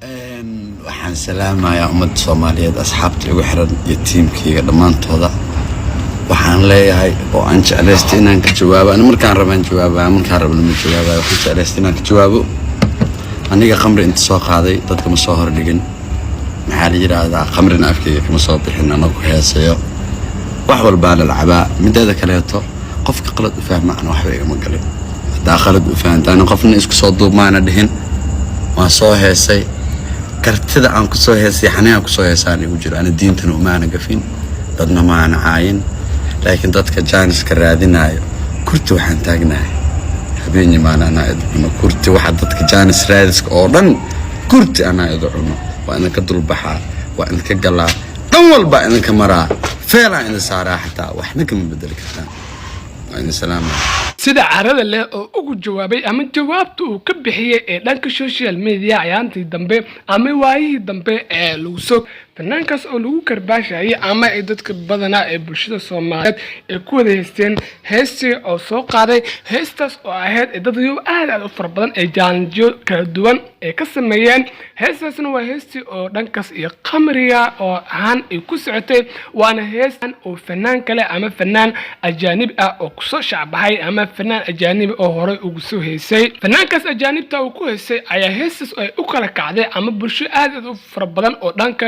Waxaan salaamayaa ummadda Soomaaliyeed, asxaabta igu xiran iyo tiimkayga dhammaantooda. Waxaan leeyahay oo aan jeclaystay inaan ka jawaabo, ani markaan rabaan jawaabaa, markaan rabna ma jawaabayo. Waxaan jeclaystay inaan ka jawaabo: aniga khamri inta soo qaaday dadka ma soo hordhigin. Maxaa la yidhaahdaa, khamrina afkayga kama soo bixin anoo ku heesayo. Wax walbaa la lacabaa. Mideeda kaleeto, qofka qalad u fahma ana waxba igama galin. Haddaa qalad u fahanta, ani qofna isku soo duubmaana dhihin. Waan soo heesay. Kartida aan kusoo heesay, xanigaan kusoo heesaan igu jiro. Ana diintana umaana gafin, dadna maana caayin, laakiin dadka jaaniska raadinayo, kurti waxaan taagnahay habeen maana anaa idi cuno. Kurti waxa dadka jaanis raadiska oo dhan, kurti anaa idi cuno. Waa idinka dulbaxaa, waa idinka galaa, dhan walbaa idinka maraa, feelaan idin saaraa, xataa waxna kama bedeli kartaan. Waa idin salaamaya. Sida carada leh oo ugu jawaabay ama jawaabta uu ka bixiyey ee dhanka social media ayaantii dambe ama waayihii dambe ee lagu soo fanaankaas oo lagu karbaashayay ama ay dadka badanaa ee bulshada Soomaaliyeed ay ku wada haysteen heestii oo soo qaaday, heestaas oo ahayd ee dad aad aad u fara badan ay challengeyo kala duwan ay ka sameeyeen. Heestaasna waa heestii oo dhankaas iyo qamriga oo ahaan ay ku socotay, waana heestan oo fanaan kale ama fanaan ajaanib ah oo kusoo shacbaxay ama fanaan ajaanibi oo horey ugu soo heysay. Fanaankaas ajaanibta uu ku heysay ayaa heestaas ay u kala kacday ama bulsho aad aad u fara badan oo dhanka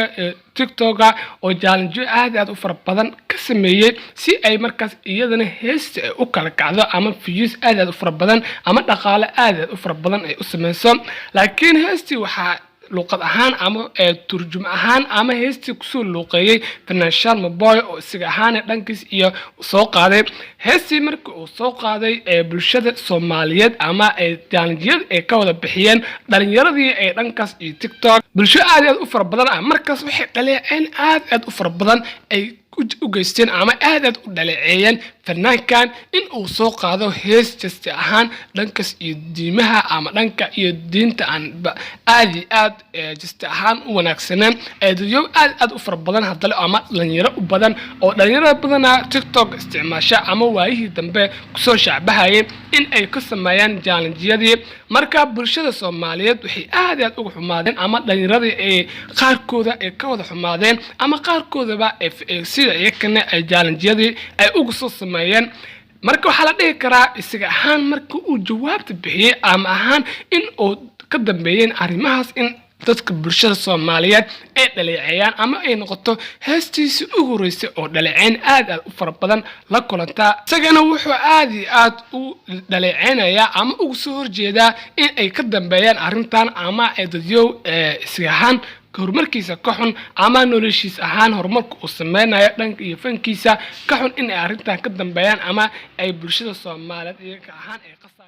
TikToka oo challengeyo aad aad u fara badan ka sameeyey si ay markaas iyadana heesta ay u kala kacdo ama views aad aad u fara badan ama dhaqaale aad aad u fara badan ay u sameyso. Laakiin heestii waxaa luuqad ahaan ama turjum ahaan ama heestii kusoo luuqeeyey fanaan Sharma Boy oo isaga ahaan dhankiis iyo soo qaaday. Heestii markii uu soo qaaday ee bulshada Soomaaliyeed ama ay challengeyada ay ka wada bixiyeen dhalinyaradii ee dhankaas iyo TikTok, bulsho aad aad u fara badan ah markaas waxay dhaleeceen aad aad u fara badan ay u geysteen ama aad aad u dhaleeceeyeen fanaankan in uu soo qaado hees jasti ahaan dhankaas iyo diimaha ama dhanka iyo diinta aan aad iyo aad jasti ahaan u wanaagsaneen. Eedayo aad aad u fara badan haddale ama dhalinyaro u badan oo dhalinyarada badanaa TikTok isticmaasha ama waayihii dambe kusoo shacbahayay in ay ka sameeyaan challengeyadii. Marka bulshada Soomaaliyeed waxay aad aad uga xumaadeen ama dhalinyaradii ay qaarkooda ay ka wada xumaadeen ama qaarkoodaba sida iyakana ay challengeyadii ay uga soo sameeyeen. Marka waxaa la dhihi karaa isaga ahaan marka uu jawaabta bixiyey ama ahaan in uu ka dambeeyeen arrimahaas in dadka bulshada Soomaaliyeed ay dhaleeceeyaan ama ay noqoto heestiisii ugu horreysay oo dhaleeceyn aad aad u fara badan la kulantaa. Isagana wuxuu aad iyo aad u dhaleeceynayaa ama ugu soo horjeedaa in ay ka dambeeyaan arrintan ama ay dadyow isaga ahaan horumarkiisa ka xun ama noloshiis ahaan horumarka uu sameynayo dhanka iyo fankiisa ka xun in ay arrintan ka dambeeyaan ama ay bulshada Soomaaliyeed iyaga ahaan ay qasab